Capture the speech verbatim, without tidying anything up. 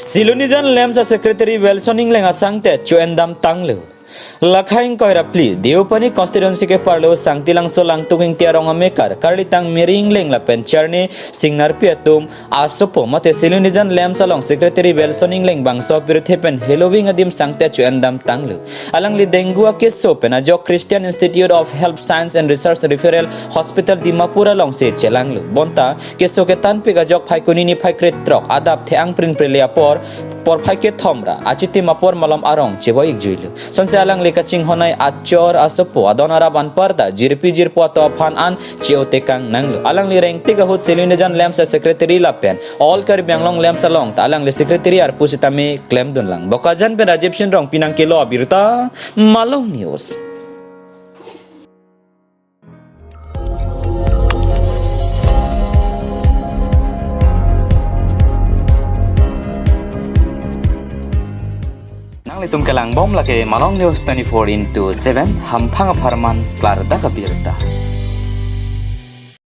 Silonijan LAMPS a-secretary Welson Engleng asangtet cho-endam tanglo. Lakha ingkoi ra phli, Deopani constituency keparlo Sangti Langso Langtuk Ingti arong amekar, karlitang Mary Engleng lapen Charni Singnarpi atum asopo mate Silonijan LAMPS along secretary Welson Engleng bangso pirthe pen heloving adim sangtet cho-endam tanglo. Alangli dengue akeso pen ajok Christian Institute of Health Science and Research Referral Hospital Dimapur alongsi chelanglo. Bonta keso ketanpik ajok Phaikuni niphai krethrok adap the-ang prin prele apor, porphai kethom ra achitim apor malom arong chevoi-ikjuilo. Sonsi alangli kachinghon ai achor asopo adon arap anparta jirpi jirpo ato aphan an che-o tekang nanglo. Alangli rengtik ahut Silonijan LAMPS a-secretary lapen All Karbi Anglong LAMPS along ta alangli secretary arpu sitame klemdunlang. Bokajan pen Rajiv Shin Rongpi nangkelo abirta, Malong News. Nanglitum kelangbom lake Malong News twenty-four into seven, hamphang apharman klardak abirta.